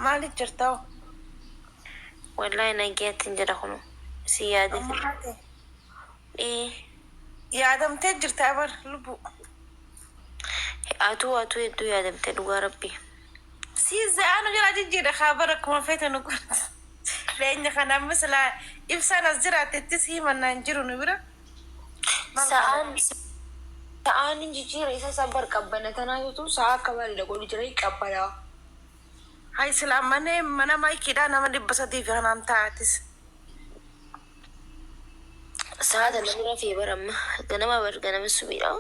Maaliif jirta hoo? Wallaahi nagayattin jira kuno si yaade Amma ture. haate. Ee. Yaadamtee jirta bar lubbuu. Atuu atuu hedduu yaadamte dhugaa rabbi. Sii za'aa nu jalaa jijjiirre kaa bar akkuma feete nu godhi. Leenya kana amma silaa ibsaan as jiraatte itti si himannaa hin jiru nu bira. Maal kana? Sa'aan sa'aan hin jijjiirre isa san bar qabbana tanaatutu sa'a akka maalidha godhu jira qabbanaa. Hay silaa mana mana maykiidhaa nama 300 fi kanaan taa'atis. Sa'a tana bira rafee bar amma ganama bar ganama subiidha.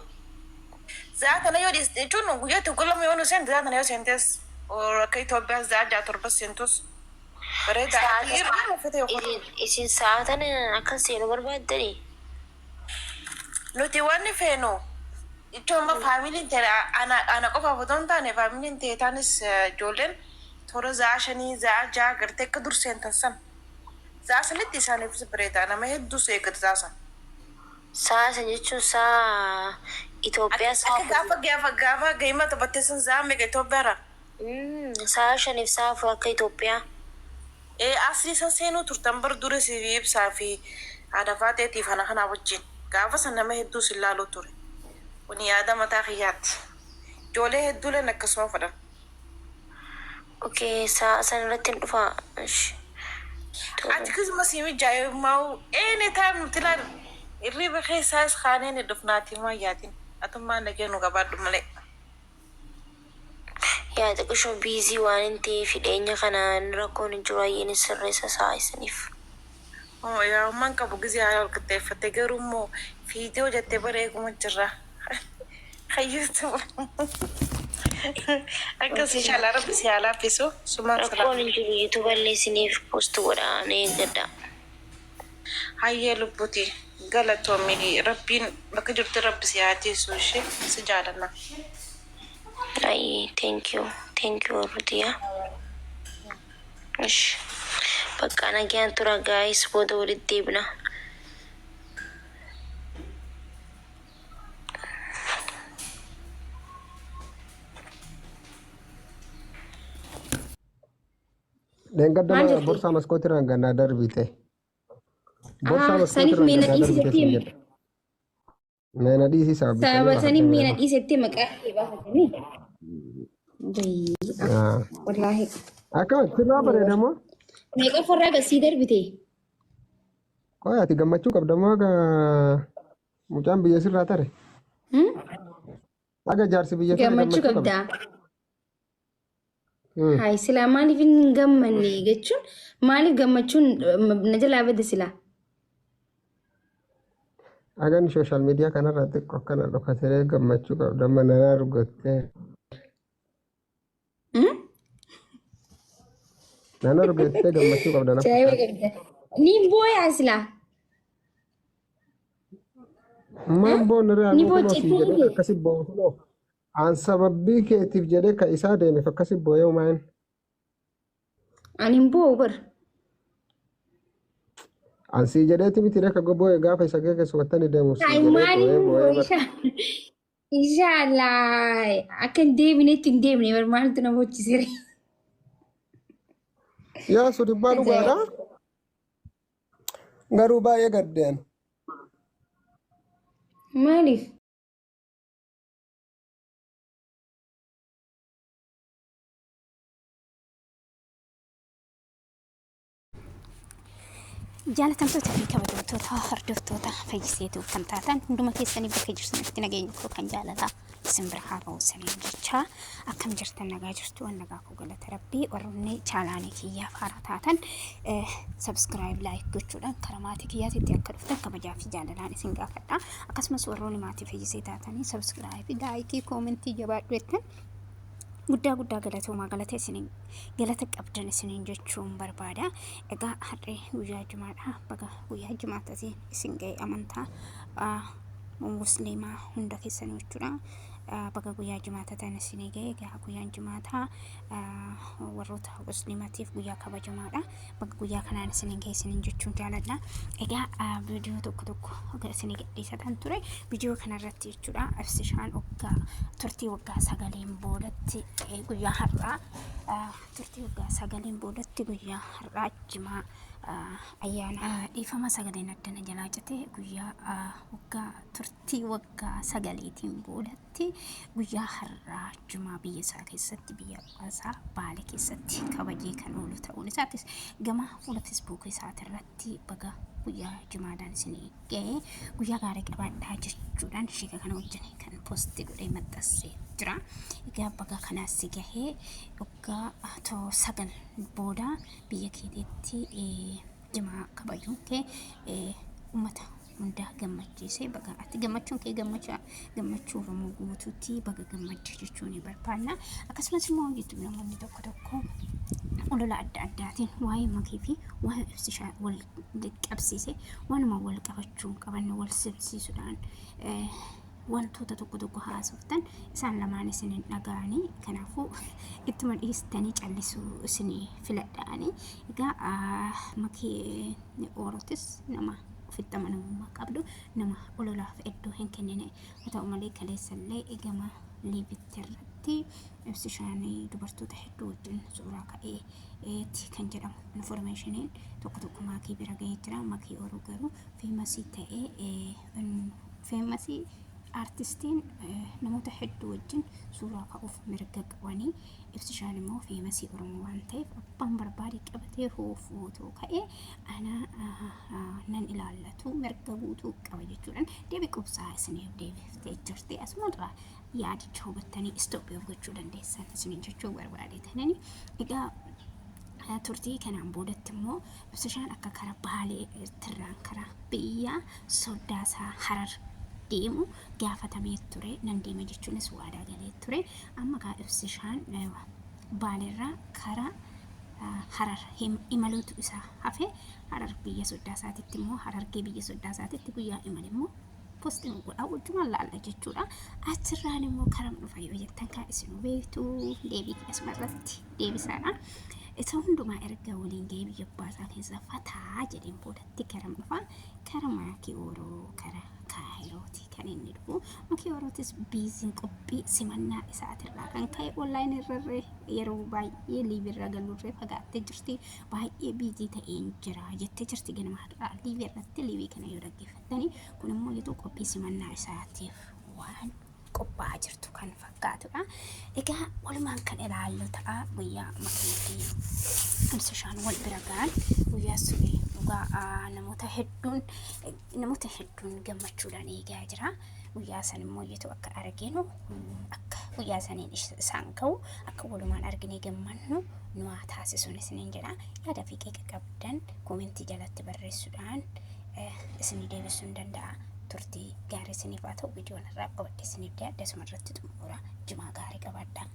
Za'a tana yoo dhiiste jechuun guyyaa tokko lama yoo nu seente za'a tana yoo seentes or akka Itoophiyaas za'a ja'a torbas seentus bareeda Sa'a ati irra uffata yoo isin isin sa'a tana akkan seenu barbaaddanii? Nuti wanni feenu jechuun amma faamiliin ta'e ana ana qofaaf otoo hin taane faamiliin ta'e taanis ijoolleen toora za'a shanii za'a ja'a gartee akka dur seentan san za'a sanitti isaaniifis bareeda nama hedduus eeggata za'a san. Sa'a san jechuun sa'a Itoophiyaa sa'a Akka 4. gaafa gaafa gaafa gaima taphattee san za'a meeqa Itoophiyaarraa? Sa'a shaniif sa'a 4 akka Itoophiyaa. Ee asrii san seenuu turtan bar dura sifi ibsaa fi haadha faaxeetiif ana kanaa wajjiin gaafa san nama hedduu sin laaluu ture kuni yaada mataa kiyyaatti joolee hedduuleen akkasuma fedhan. Ok sa'a san irratti hin dhufaa ishi tole. Ati kisuma sii mijaa'e maa'u any time nuti laal hirriiba keessaayis kaanee ni dhufnaatii maa yaadin atummaan nagaya nu qabaadhu malee. Yaa xiqishoo busy waanin ta'eefi dhiyeenya kana rakkoon hin jiru hayyee nin sirreessa sa'a isiniif. Yaa umman qabu gizee haala wal qixxeeffatte garuu immoo fiidiyoo jette bara eeguma jirra. Hayyuutu akkas inshallah rabbi si haa laaffisu sumaan Rakkoon salaam. hin jiru youtube illee isiniif post godha na eeggadhaa. Hayyee lubbuti galatoomi rabbiin bakka jirtu rabbi si haa tiisu ishee si jaalanna. Ayi thank you thank you warru tiyya. Ish bakka nagaan tura guys booda walitti deebina. Dheengadda Maal jette? borsaa maskootirraan gannaa darbite. Borsaa Ah, saniif maskootirraan mee na gannaa dhiisi darbite jettee siin jedhe. Mee na dhiisi sababa sababi saniif mee na dhiisi jettee maqaa kee baafatanii. Wayii, ah, wallaahi. Akkam sirraa bareeda moo? Meeqa farraa gasii darbite? Qoy ati gammachuu qabda moo haga mucaan biyya sirraa tare? Hmm? Haga jaarsi biyya tare Gammachuu gammachuu qabda. qabdaa. Hayi silaa maaliif hin gammanne jechuun maaliif gammachuun na jalaa bade silaa. Hagan sooshaal miidiyaa kanarraa xiqqoo akkana dhokatee gammachuu qabda amma nana argattee. Nana argattee gammachuu qabda na Ajaa'iba fakkaata. qabda. Ni booyaa silaa. Maan boonna Ni re'aa kunoo boochee sii jedhee akkasi boo'u kunoo. An sababbii keetiif jedhee ka isaa deemeef akkasi boo'ee umaan. Ani hin boo'u bar. An sii jedheeti miti ree ka boo'e gaafa isa geessu wattani deemuuf sii Ay jedhee maaliif boo'ee hin boo'ee boo'u bar. Inshallah akka hin deebinetti hin deebine bar maaltu na boochisere. Yaa sudibbaa dhugaadha. Garuu baay'ee gaddeen. Maaliif? Jaalatamtoota fi kabajamtoota hordoftoota fayyiseetu kan taatan hunduma keessanii bakka jirtanitti nageenya koo kan jaalalaa isin bira haa ga'u isiniin jecha akkam jirtan nagaa jirtu waan nagaa koo galata rabbii warroonni chaalaanii kiyyaaf haaraa taatan sabskiraayib laayik gochuudhaan karaa maatii kiyyaatitti akka dhuftan kabajaa fi jaalalaan isin gaafadha akkasumas warroonni maatii fayyisee taatanii sabskiraayib laayikii koomentii jabaadhu jettan guddaa guddaa galatoomaa galata isiniin galata qabdan isiniin jechuun barbaada. Egaa har'ee guyyaa jimaadha. Baga guyyaa jimaatatiin isin ga'e amantaa musliimaa hunda keessanii jechuudha. Baga guyyaa jimaataa ta'an isinii ga'e. Egaa guyyaan jimaataa warroota musliimatiif guyyaa kabajamaadha. Baga guyyaa kanaan isiniin ga'e isiniin jechuun jaaladha. Egaa viidiyoo tokko tokko isinii gadhiisatan ture. Viidiyoo kanarratti jechuudha ibsishaan waggaa turtii waggaa sagaleen boodatti guyyaa har'aa turtii waggaa sagaleen boodatti guyyaa har'aa jimaa ayyaana dhiifama sagaleen addana jalaa cite guyyaa waggaa turtii waggaa sagaleetiin boodatti guyyaa har'aa jimaa biyya isaa keessatti biyya abbaa isaa Baale keessatti kabajee kan oolu ta'uun isaatis gama fuula feesbuukii isaatirratti baga guyyaa jimaadhaan isinii ga'e guyyaa gaarii qabaadhaa jechuudhaan sheeka kana wajjin kan poosti godhee maxxansee jira. Egaa baga kanaas si gahee waggaa too 9 booda biyya keetiitti jimaa kabajuun kee uummata hunda gammachiise baga ati gammachuun kee gammachaa gammachuu Oromoo guutuutti baga gammadde jechuun ni barbaanna. Akkasumas immoo jechuun namoonni tokko tokko olola adda addaatiin waa'ee makii fi waa'ee ibsishaa wal qabsiise waanuma wal qabachuu hin qabanne wal simsiisuudhaan wantoota tokko tokko haasoftan isaan lamaan isin hin dhaga'anii kanaafuu ittuma dhiistanii callisuu isin filadha'anii. Egaa makii oorotis nama ofitti amanamummaa qabdu nama ololaaf iddoo hin kennine haa ta'u malee kaleessallee gama liivitti irratti ibsishaan dubartoota hedduu wajjin suuraa ka'ee ti kan jedhamu informeeshiniin tokko tokko maakii bira ga'ee jira. Makii Oroo garuu feemasii ta'ee feemasii artistiin namoota hedduu wajjin suuraa ka'uuf mirga qabanii ibsishaan immoo feemasii Oromoo waan ta'eef abbaan barbaade qabatee hoo footoo ka'ee ana nan ilaallatu mirga guutuu qaba jechuudhaan deebii qubsaa isiniif deebiftee jirti. Asumarraa yaadicha hubattanii istooppii of gochuu dandeessan isiniin jechuu barbaadeetanii. Egaa turtii kanaan boodatti immoo ibsishaan akka kara Baalee tirraan kara biyya soddaasaa Harar deemu gaafatamee ture nan deema jechuunis waadaa galee ture. Amma kaa ibsishaan Baaleerraa kara Harar imaluutu isaa hafe. Harar biyya soddaasaatitti immoo Harargee biyya soddaasaatitti guyyaa imale immoo posti nu godhaa wajjumaan laalla jechuudha. Achirraan immoo karam dhufa yoo jettan kaa isinuu beektu deebii asuma irratti deebisaadha. Isa hundumaa erga waliin gahee biyya abbaa isaa keessa fataa jedheen boodatti karam dhufa kara maakii ooroo kara kaayirooti kan inni dhufu. Maakii oorootis biiziin qophii simannaa isaatirraa kan ka'e onlaayinii irra yeroo baay'ee liivirra galuurree fagaattee jirti baay'ee biizii ta'een jira jettee jirti ganama har'aa liivii irratti liivii kana yoo dhaggeeffattanii kun immoo yetuu qophii simannaa isaatiif waan qophaa'aa jirtu kan fakkaatudha. Egaa walumaan kan ilaallu ta'a guyyaa makii fi ibsishaan wal bira ga'an guyyaa suni dhugaa namoota hedduun namoota hedduun gammachuudhaan eegaa jira. Guyyaa san immoo yetuu akka arginu akka guyyaa saniin isaan ga'u akka walumaan arginee gammannu nu haa taasisuun isiniin jedha. Yaada fi qeeqa qabdan koomentii jalatti barreessuudhaan isinii deebisuu hin danda'a. Turtii gaarii isiniif haa ta'u. Viidiyoon irraa qabadhe isiniif dhiyaadhe asuma irratti xumura. Jimaa gaarii qabaadhaa.